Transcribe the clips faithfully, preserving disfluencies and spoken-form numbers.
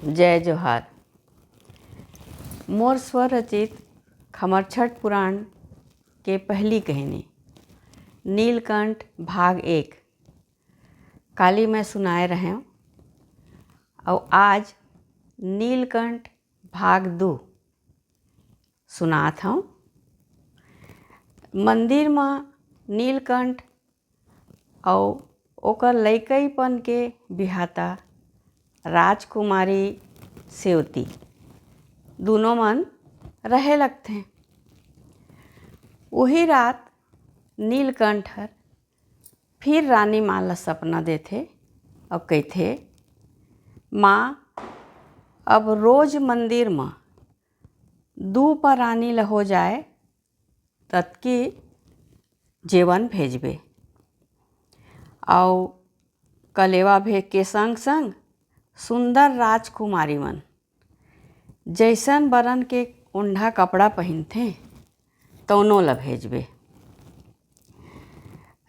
जय जोहार। मोर स्वरचित खमरछठ पुराण के पहली कहनी नीलकंठ भाग एक काली मैं सुनाए रहेंव। अउ आज नीलकंठ भाग दू सुनात हंव। मंदिर म नीलकंठ अउ ओकर लइकईपन के बिहाता राजकुमारी सेवती दूनों मन रहे लगथें। उही रात नीलकंठ हर फिर रानी माँ ला सपना देथे अउ कहिथे, "माँ, अब रोज मंदिर म दू परानी ल हो जाए ततकी जेवन भेजबे, अउ कलेवा भेज के संग संग सुंदर राजकुमारी मन जइसन बरन के ओंढा कपड़ा पहिनथे तौनो ल भेजबे।"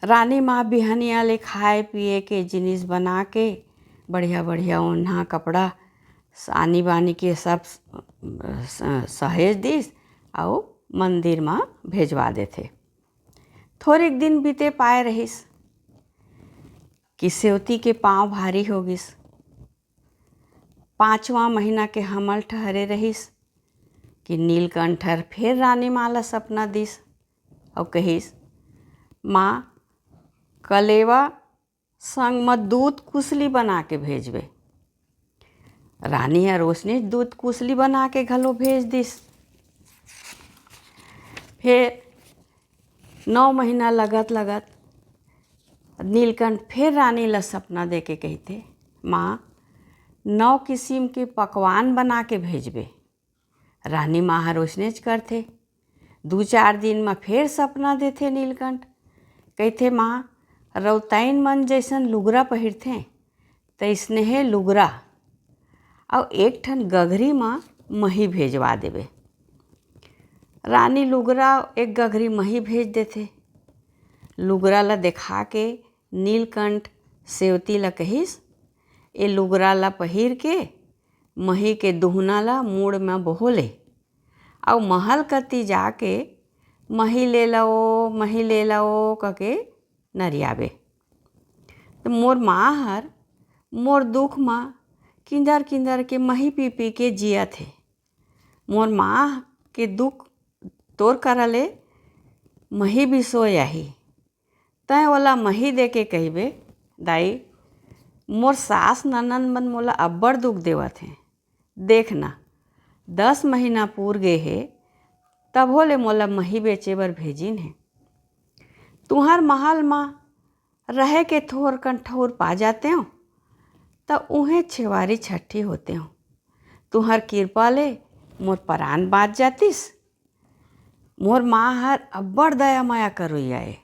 रानी माँ बिहनिया ले खाए पिए के जिनिस बना के बढ़िया बढ़िया ओन्हा कपड़ा सानी बानी के सब स- सहेज दिस अउ मंदिर म भेजवा देथे। थोरिक दिन बीते पाए रहिस कि सेवती के पाँव भारी हो गिस। पाँचवा महीना के हमल ठहरे रहिस कि नीलकंठ हर फेर रानी माँ ला सपना दिस अउ कहिस, "माँ, कलेवा संग म दूध कुसली बना के भेजबे।" रानी हर ओसने दूध कुसली बना के घलो भेज दिस। फेर नौ महीना लगत लगत नीलकंठ फेर रानी ला सपना दे के कहिथे, "माँ, नौ किसिम के पकवान बना के भेजबे।" रानी माँ हर ओसनेच करथे। दू चार दिन म फेर सपना देथे नीलकंठ, कहिथे, "माँ, रौताइन मन जइसन लुगरा पहिरथें, तइसने हे लुगरा अउ एक ठन गघरी म मही भेजवा देबे।" रानी लुगरा एक गघरी मही भेज देथे। लुगरा ल देखा के नीलकंठ सेवती ल कहिस, "ए लुगरा ल पहिर के मही के दुहना ल मुड़ म बोहो ले, अउ महल कति जाके मही ले लवो, मही ले लवो कके नरियाबे। त मोर माँ हर मोर दुख म किंदर किंदर के मही पी पी के जियत हे। मोर माँ के दुख तोर करा ले मही बिसोय आही। तैं ओला मही दे के कहिबे, 'दाई, मोर सास ननद मन मोला अब्बड़ दुख देवत हे। देख ना, दस महीना पूर गे हे, तभो ले मोला मही बेचे बर भेजिन हे। तुंहर महल म रहे के थोरकन ठउर पा जातेंव, त उहें छेवारी छट्ठी होतेंव। तुंहर किरपा ले मोर परान बाँच जातिस।' मोर माँ हर अब्बड़ दया मया करोइया ए।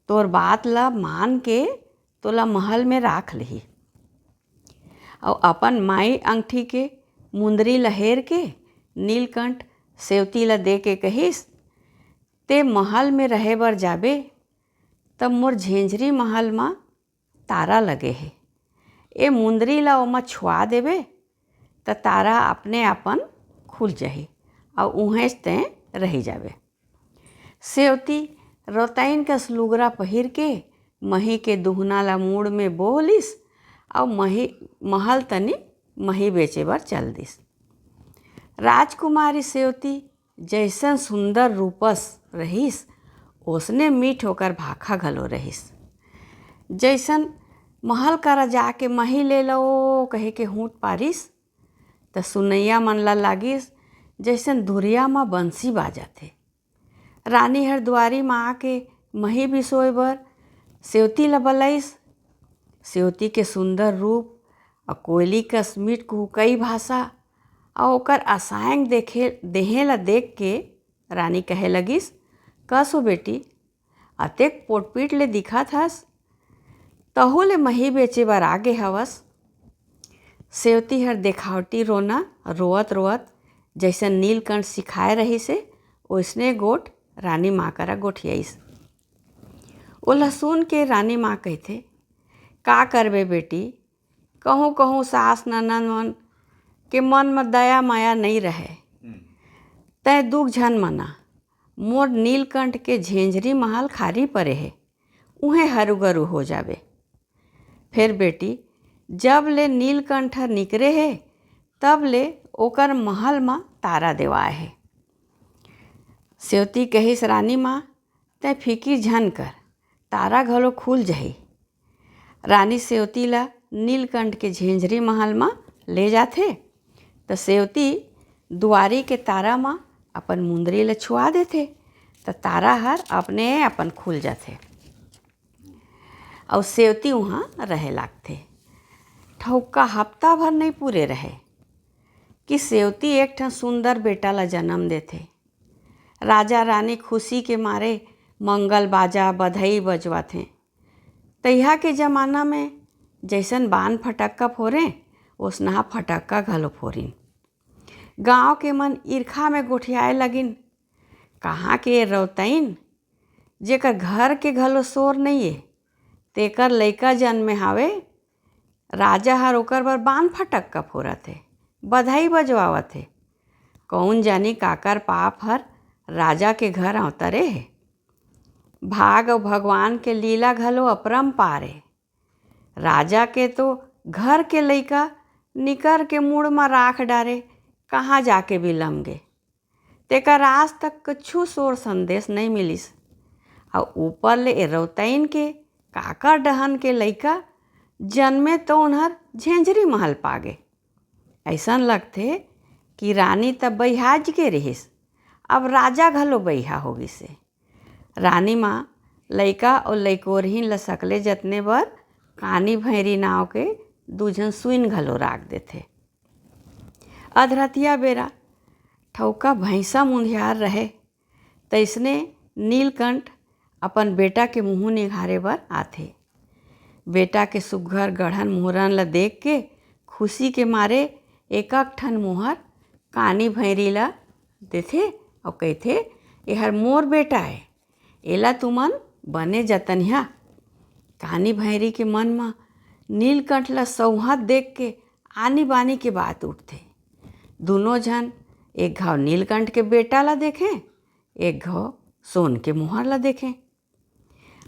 तोर बात ल मान के तोला महल में राख लिही। अउ अपन माई अंगठी के मुंदरी ल हेर के नीलकंठ सेवती ल दे के कहिस, "तें महल में रहे बर जाबे, त मोर झेंझरी महल म तारा लगे हे। ए मुंदरी ल ओमा छुआ देबे, त तारा अपने आपन खुल जाही, अउ उहेंच तें रहि जाबे।" सेवती रौताइन कस लुगरा पहिर के मही के दुहना ल मुड़ में बोह लिस, अउ मही, महल तनी मही बेचे बर चल दिस। राजकुमारी सेवती जइसन सुंदर रूपस रहिस, ओसने मीठ ओकर भाखा घलो रहिस। जइसन महल करा जाके मही ले लवो कहे के हूँट पारिस, त सुनइया मन ला लागिस, जइसन दुरिया म बंसी बाजत हे। रानी हर दुआरी म आके मही बिसोय बर सेवती ला बलाइस। सेवती के सुंदर रूप अउ कोयली कस मीठ कुहुकई भाषा अउ ओकर असांग देखे, देहे ला देख के रानी कहे लगिस, "कस हो बेटी, अतेक पोटपीट ले दिखत हस, तहू ले मही बेचे बर आगे हवस?" सेवती हर देखावटी रोना रोवत रोवत जइसन नीलकंठ सिखाए रहिस हे, ओइसने गोठ रानी माँ करा गोठियाइस। ओला सुन के रानी माँ कहिथे, "का करबे बेटी, कहूँ कहूँ सास ननद मन के मन म दया मया नइ रहय। तैं दुख झन मना, मोर नीलकंठ के झेंझरी महल खारी परे हे, उहें हरूगरू हो जाबे। फेर बेटी, जब ले नीलकंठ ह निकरे हे, तब ले ओकर महल म तारा देवाय हे। सेवती कहिस, "रानी माँ, तैं फिकिर झन कर, तारा घलो खुल जही।" रानी सेवती ला नीलकंठ के झेंझरी महल म ले जाथे, त सेवती दुआरी के तारा म अपन मुंदरी ला छुआ देथे, त तारा हर अपने अपन खुल जाथे। अउ सेवती उहाँ रहे लागथे। ठउका हफ्ता भर नइ पूरे रहे कि सेवती एक ठन सुंदर बेटा ला जन्म देथे। राजा रानी खुशी के मारे मंगल बाजा, बधई बजवाथे। तइहा के जमाना में जइसन बान फटक्का फोरे, ओसनहा फटक्का घलो फोरिन। गांव के मन ईर्खा में गोठियाए लगिन, "कहाँ के रौतइन, जेकर घर के घलो सोर नइये, तेकर लइका जन्मे हावे, राजा हर ओकर बर बान फटक्का फोरत हे, बधई बजवावत हे। कौन जानी काकर पाप हर राजा के घर अवतरे हे। भाग अउ भगवान के लीला घलो अपरंपार हे। राजा के तो घर के लइका निकर के मुड़ म राख डारे, कहाँ जाके बिलम गे। तेकर आज तक कुछु सोर संदेश नइ मिलिस। अउ ऊपर ले ए रौतइन के काकर डहन के लइका जन्मे तो ओनहर झेंझरी महल पागे।" अइसन लगथे कि रानी त बइहाज गे रिहिस, अब राजा घलो बइहा हो गिसे। रानी माँ लइका अउ लइकोरहिन ल सकले जतने बर कानी भैरी नांव के दू झन सुइन घलो राख देथे। अधरतिया बेरा ठउका भैंसा मुंधियार रहे, तइसने नीलकंठ अपन बेटा के मुंहू निघारे बर आथे। बेटा के सुग्घर गढ़न मुहरन ल देख के खुशी के मारे एकक ठन मुहर कानी भैरी ल देथे अउ कहिथे, "एहर मोर बेटा ए, एला तुमन बने जतनिहा।" कानी भैरी के मन म नीलकंठ ल सौंहत देख के आनी बानी के बात उठथे। दूनों झन एक घाव नीलकंठ के बेटा ल देखें, एक घाव सोन के मुहर ल देखें।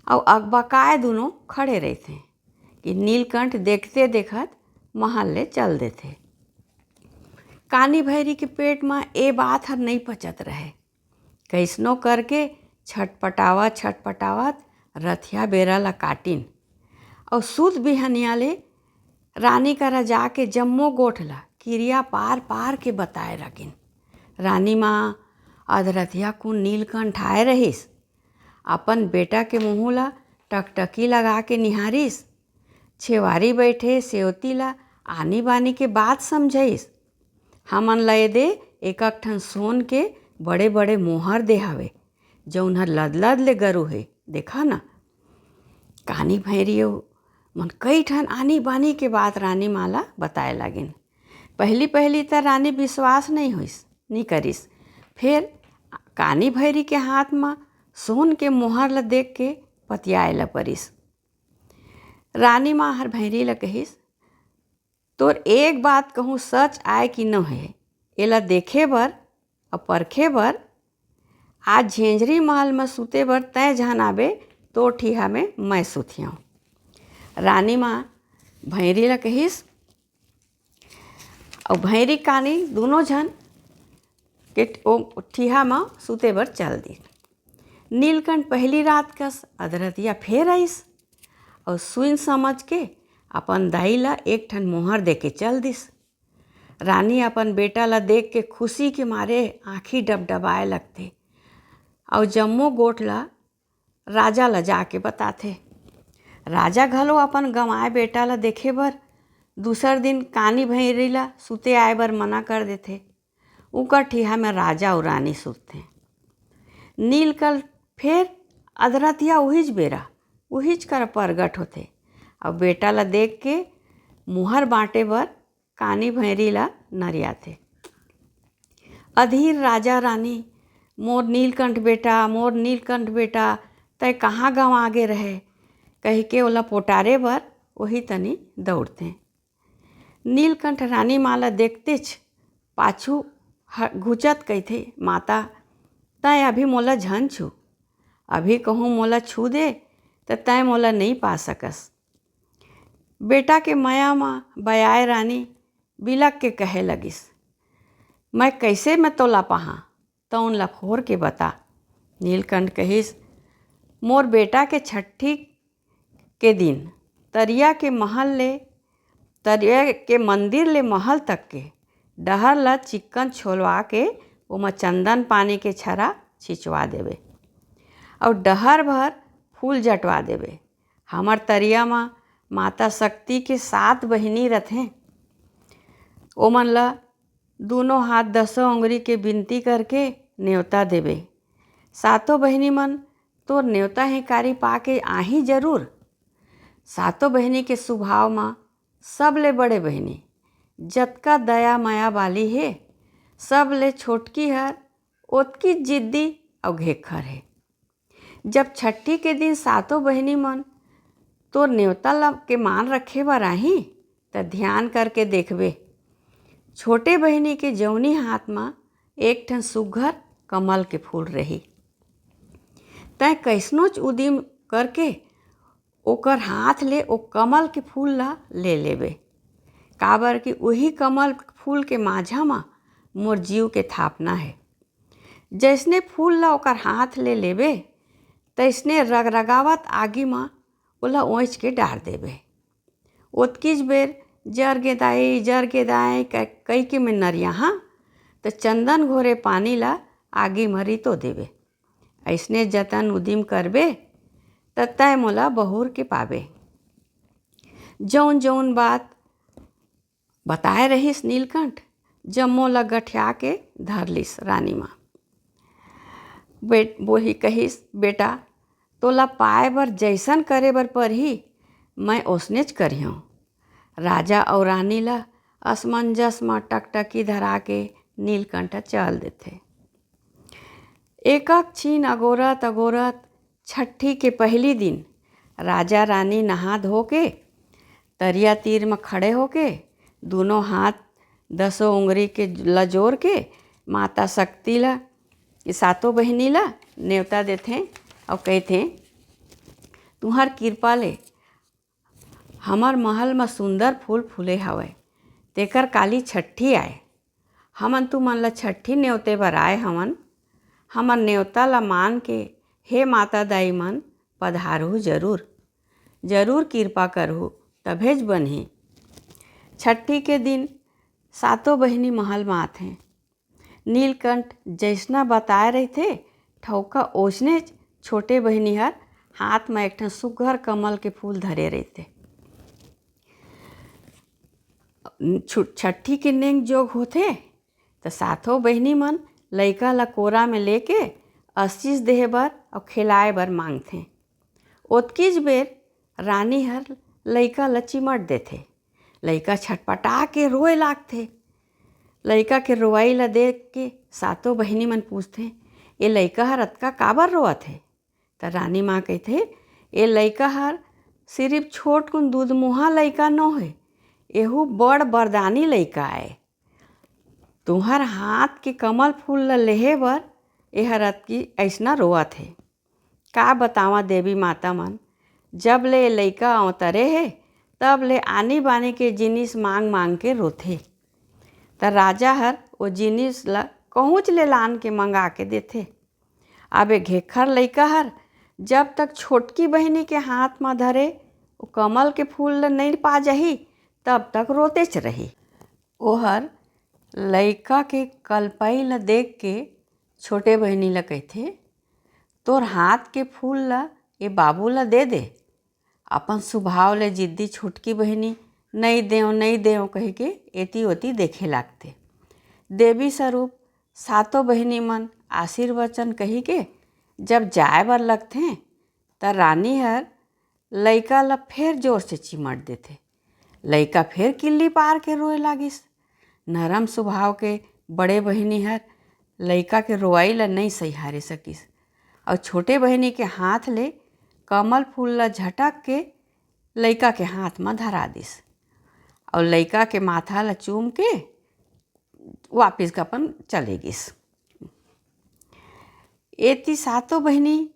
अउ अकबकाए दूनों खड़े रहिथें कि नीलकंठ देखते देखत महल ले चल देथे। कानी भैरी के पेट म ए बात हर नइ पचत रहे। कइसनो करके छटपटावत छटपटावत रथिया बेरा ल काटिन अउ सुत बिहनिया ले रानी करा जाके जम्मो गोठ ल किरिया पार पार के बताए लगिन। रानी माँ अधरथिया कुन नीलकंठ आए रहिस, अपन बेटा के मुहूं ल टकटकी लगा के निहारिस। छेवारी बइठे सेवती ल आनी बानी के बात समझइस। "हमन ल ए दे एकक ठन सोन के बड़े बड़े मोहर दे हवे, जउन हर लदलद ले गरू हे, देखा न।" कानी भैरी अउ मन कई ठन आनी बानी के बात रानी माँ ल बताए लागिन। पहली पहली त रानी विश्वास नइ होइस, नइ करिस। फेर कानी भैरी के हाथ म सोन के मोहर ल देख के पतियाए ल परिस। रानी माँ हर भैरी ल कहिस, "तोर एक बात कहूँ सच आय कि नोहे, एला देखे बर अउ परखे बर आज झेंझरी महल म सुते बर तैं झन आबे, तोर ठिहा में मैं सुतियौं।" रानी माँ भैरी ल कहिस, अउ भैरी कानी दूनों झन के ओ ठिहा म सुते बर चल दिन। नीलकंठ पहली रात कस अधरतिया फेर आइस अउ सुइन समझ के अपन दाई ल एक ठन मोहर देके चल दिस। रानी अपन बेटा ल देख के खुशी के मारे आँखी डबडबाए लगथे अउ जम्मो गोठ ल राजा ल जाके बताथे। राजा घलो अपन गंवाए बेटा ल देखे बर दूसर दिन कानी भैरी ल सुते आए बर मना कर देथे। उकर ठिहा में राजा अउ रानी सुतथे। नीलकंठ फेर अधरतिया उहीच बेरा उहीच कर परगट होथे अउ बेटा ल देख के मुहर बांटे बर कानी भैरी ल नरियाथे। "अधीर राजा रानी, मोर नीलकंठ बेटा, मोर नीलकंठ बेटा, तैं कहाँ गंवा गे रहे?" कहिके ओला पोटारे बर ओही तनी दउड़थे। नीलकंठ रानी माँ ला देखतेच पाछू ह-, घुचत कहिथे, "माता, तैं अभी मोला झन छू, अभी कहूँ मोला छू दे, त तैं मोला नइ पा सकस।" बेटा के मया म बयाए रानी बिलक के कहे लगिस, "मैं कइसे मैं तोला पाहां, तौन ला खोर के बता।" नीलकंठ कहिस, "मोर बेटा के छट्ठी के दिन तरिया के महल ले, तरिया के मंदिर ले महल तक के डहर ला चिक्कन छोलवा के ओमा चंदन पानी के छरा छिंचवा देबे, अउ डहर भर फूल जटवा देबे। हमर तरिया म माता शक्ति के सात बहिनी रथें, ओमन ला दूनों हाथ दसों उंगरी के बिनती करके नेवता देबे। सातों बहिनी मन तोर नेवता हिकारी पाके आही जरूर।" सातों बहिनी के सुभाव म सबले बड़े बहिनी जतका दया मया वाली हे, सबले छोटकी हर ओतकी जिद्दी अउ घेखर हे। जब छट्ठी के दिन सातों बहिनी मन तोर नेवता ल के मान रखे बर आही, त ध्यान करके देखबे, छोटे बहिनी के जौनी हाथ म एक ठन सुघर कमल के फूल रही। तैं कइसनोच उदिम करके ओकर हाथ ले ओ कमल के फूल ला ले लेबे, काबर कि उही कमल फूल के माझा म मोर जीव के थापना हे। जइसने फूल ला ओकर हाथ ले लेबे, तइसने रगरगावत आगी म ओला ओंइच के डार देबे। ओतकीच बेर, "जर गे दाई, जर गे दाई," क-, कहिके मैं नरियाहां, त चंदन घोरे पानी ला आगी म रितो देबे। अइसने जतन उदिम करबे, त तैं मोला बहुर के पाबे। जौन जौन बात बताए रहिस नीलकंठ, जम्मो ला गठिया के धर लिस रानी माँ। बेट-, बोही कहिस, "बेटा, तोला पाए बर जइसन करे बर परही, मैं ओसनेच करिहौं।" राजा अउ रानी ला असमंजस म टकटकी धरा के नीलकंठ चल देथे। एकक छीन अगोरत अगोरत छट्ठी के पहिली दिन राजा रानी नहा धो के तरिया तीर म खड़े होके दूनों हाथ दसों उंगरी के ल जोर के माता शक्ति ल, ये सातों बहिनी ल नेवता देथे अउ कहिथे, "तुंहर किरपा ले हमर महल म सुंदर फूल फूले हवय, तेकर काली छट्ठी आय। हमन तुमन ल छट्ठी नेवते बर आय हवन। हमर नेवता ल मान के हे माता दाई मन पधारहू जरूर, जरूर किरपा करहू, तभेच बनही।" छट्ठी के दिन सातों बहिनी महल म आथें। नीलकंठ जइसना बताए रहिथे, ठउका ओसनेच छोटे बहिनी हर हाथ म एक ठन सुग्घर कमल के फूल धरे रहिथे। छु-, छट्ठी के नेंग जोग होथे, त सातों बहिनी मन लइका ल कोरा में लेके आशीष देहे बर अउ खिलाए बर मांगथें। ओतकीच बेर रानी हर लइका ल चिमट देथे। लइका छटपटा के रोए लागथे। लइका के रोवई ल देख के सातों बहिनी मन पूछथें, "ए लइका हर अतका काबर रोवत हे?" त रानी माँ कहिथे, "ए लइका हर सिरिफ छोटकुन दूधमुँहा लइका नोहे, एहू बड़ बरदानी लइका आय। तुंहर हाथ के कमल फूल ल लेहे बर एहर अतकी अइसना रोवत हे।" का बतावं देवी माता मन, जब ले ए लइका अवतरे हे, तब ले आनी बानी के जिनिस मांग मांग के रोथे। त राजा हर ओ जिनिस ल कहूँच ले लान के मंगा के देथे। अब ए घेखर लइका हर जब तक छोटकी बहिनी के हाथ म धरे ओ कमल के फूल ल नइ पा जाही, तब तक रोतेच रही। ओहर लइका के कलपई ल देख के छोटे बहिनी ल कहिथे, "तोर हाथ के फूल ल ए बाबू ल दे दे।" अपन सुभाव ले जिद्दी छोटकी बहिनी, "नइ देव, नइ देव," कहिके एती ओती देखे लागथे। देवी स्वरूप सातों बहिनी मन आशीर्वचन कहिके जब जाए बर लगथें, त रानी हर लइका ल फेर जोर से चिमट देथे। लइका फेर किल्ली पार के रोए लागिस। नरम सुभाव के बड़े बहिनी हर लइका के रोवई ल नइ सहियारे सकिस अउ छोटे बहिनी के हाथ ले कमल फूल ल झटक के लइका के हाथ म धरा दिस। अउ लइका के माथा ला चूम के वापिस अपन चले गिस। एती सातों बहिनी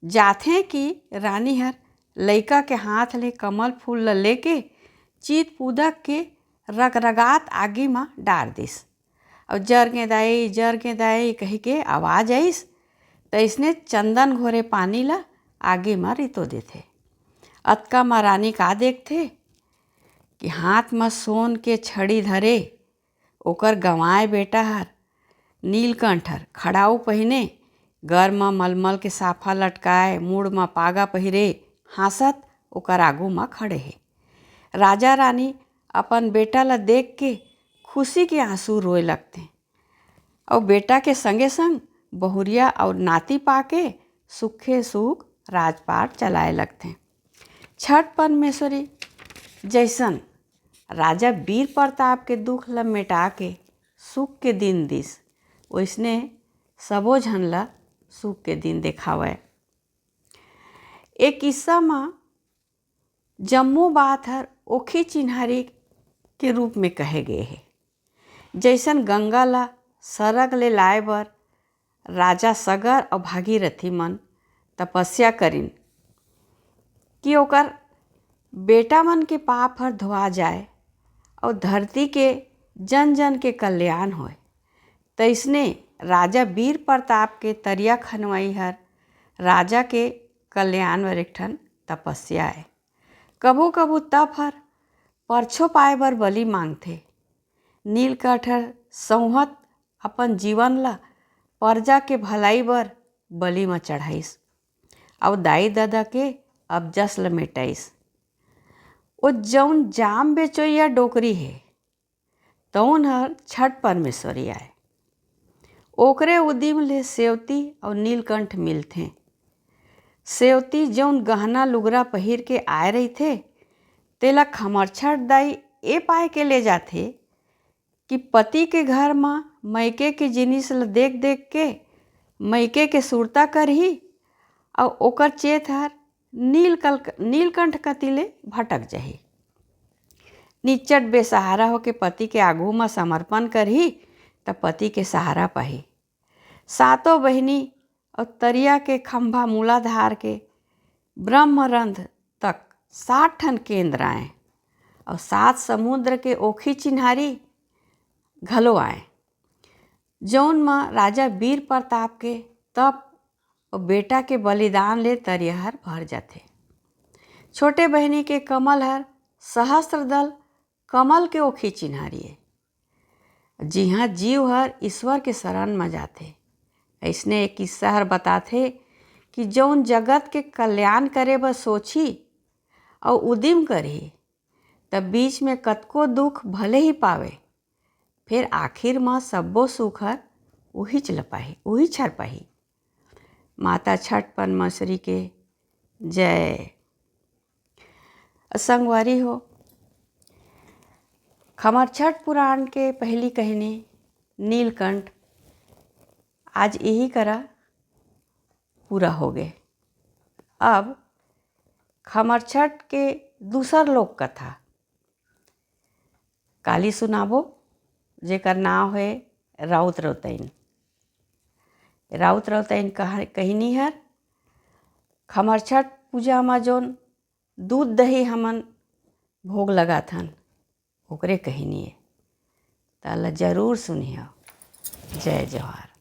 जाथे कि रानी हर लइका के हाथ ले कमल फूल ल लेके चीत पूदक के रगरगात आगी म डार दिस। अउ "जर गे दाई, जर गे दाई" कहिके आवाज आइस। तइसने चंदन घोरे पानी ल आगी म रितो देथे। अतका म रानी का देखथे कि हाथ म सोन के छड़ी धरे ओकर गंवाए बेटा हर नीलकंठ हर खड़ाऊ पहिने, गर म मलमल के साफा लटकाए, मुड़ म पागा पहिरे, हाँसत ओकर आगू म खड़े हे। राजा रानी अपन बेटा ल देख के खुशी के आंसू रोए लगथे। अउ बेटा के संगे संग बहुरिया अउ नाती पाके सुखे सुख राजपाट चलाए लगथे। छठ परमेश्वरी जइसन राजा बीर प्रताप के दुख ल मेटा के सुख के दिन दिस, ओइसने सबो झन ल सुख के दिन देखावय। ए किस्सा म जम्मो बात हर ओखी चिन्हारी के रूप में कहे गए हे। जइसन गंगा ला सरग ले लाए बर राजा सगर अउ भागीरथी मन तपस्या करिन कि ओकर बेटा मन के पाप हर धोआ जाए अउ धरती के जन जन के कल्याण होए। तइसने राजा बीर प्रताप के तरिया खनवाई हर राजा के कल्याण बर एक ठन तपस्या आय। कभू कभू तप हर परछो पाए बर बलि मांगथे। नीलकंठ हर संवत अपन जीवन ला परजा के भलाई बर बलि म चढ़ाइस अउ दाई ददा के अबजस ल मेटाइस। ओ जउन जाम बेचोइया डोकरी हे, तउन हर छठ परमेश्वरी आय। ओकरे उदिम ले सेवती अउ नीलकंठ मिलथें। सेवती जउन गहना लुगरा पहिर के आय रहिथे, तेला खमरछठ दाई ए पाय के ले जाथे कि पति के घर म मइके के जिनिस ल देख देख के मइके के सुरता करही अउ ओकर चेत हर नीलकल-, नीलकंठ कति ले भटक जाही। निच्चट बेसहारा होके पति के आगू म समर्पण करही, त पति के सहारा पाही। सातों बहिनी अउ तरिया के खंभा मूलाधार के ब्रह्मरंध्र तक सात ठन केंद्र आए अउ सात समुद्र के ओखी चिन्हारी घलो आए, जउन म राजा बीर प्रताप के तप अउ बेटा के बलिदान ले तरिया हर भर जाथे। छोटे बहिनी के कमल हर सहस्त्र दल कमल के ओखी चिन्हारी ए, जिहां जीव हर ईश्वर के शरण म जाथे। अइसने एक किस्सा हर बताथे कि जउन जगत के कल्याण करे बर सोचही अउ उदिम करही, त बीच में कतको दुख भले ही पावे, फेर आखिर म सब्बो सुख हर उहीच ल पाही, उहीच हर पाही। माता छठ परमेश्वरी के जय। संगवारी हो, खमरछठ पुराण के पहली कहनी नीलकंठ आज इही करा पूरा हो गे। अब खमरछठ के दूसर लोक कथा काली सुनाबो, जेकर नाव हे राउत रौतैन। राउत रौतैन कहा-, कहनी हर खमरछठ पूजा म जोन दूध दही हमन भोग लगाथन, ओकरे कहनी ए। ताला जरूर सुनिहा। जय जोहार।